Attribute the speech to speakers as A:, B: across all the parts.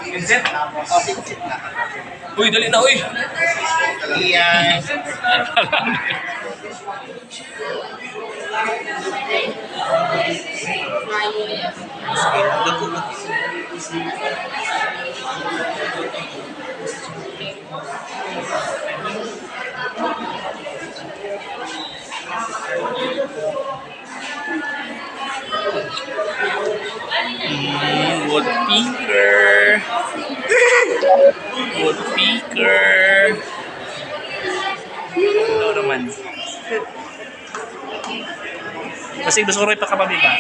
A: Vincent?
B: Oh, sit na.
A: Uy, dali na, uy!
B: Iyan.
A: Woodpecker. Woodpecker. Ano naman? Kasi gusto ko rin pakababi ba?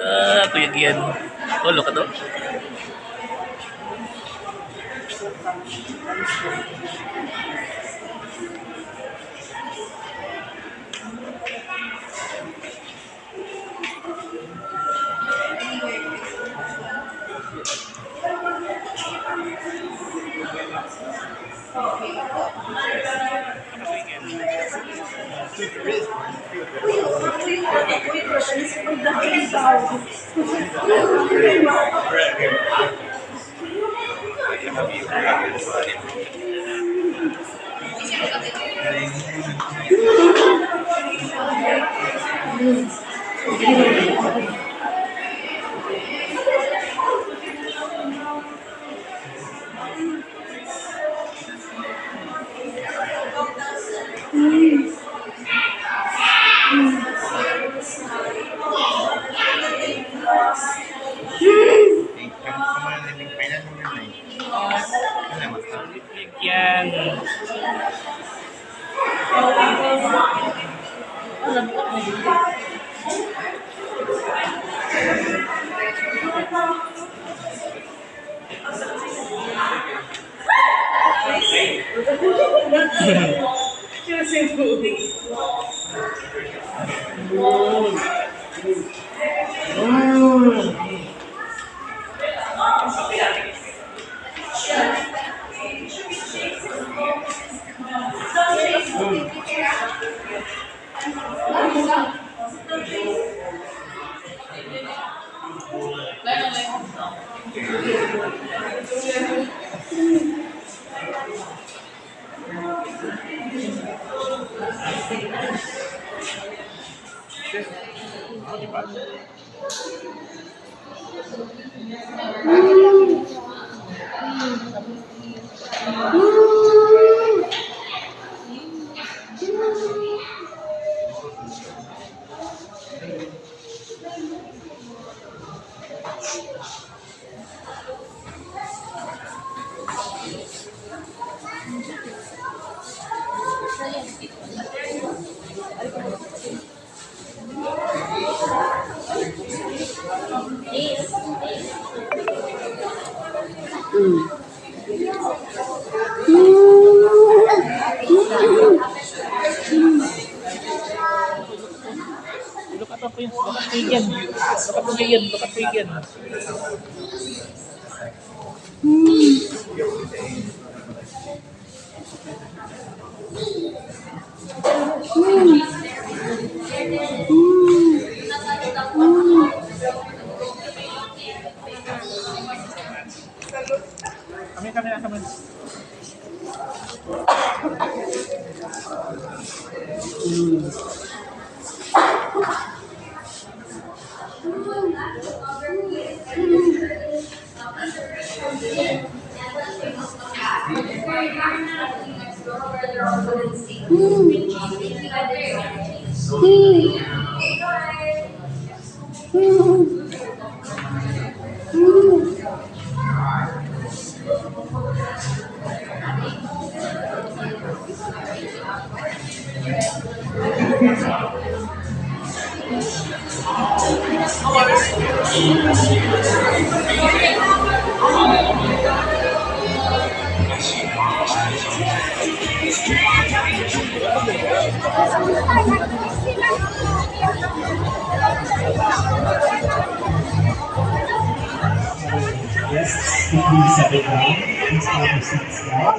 A: Ah, Kuya Gian. Oh, look at to. Yan. Look at ako yun. Look at Kuya Gian. Look at Kuya Gian. Look at Kuya Gian. Kami, kami, kami.
C: Guests to please settle down. Please have your seats now.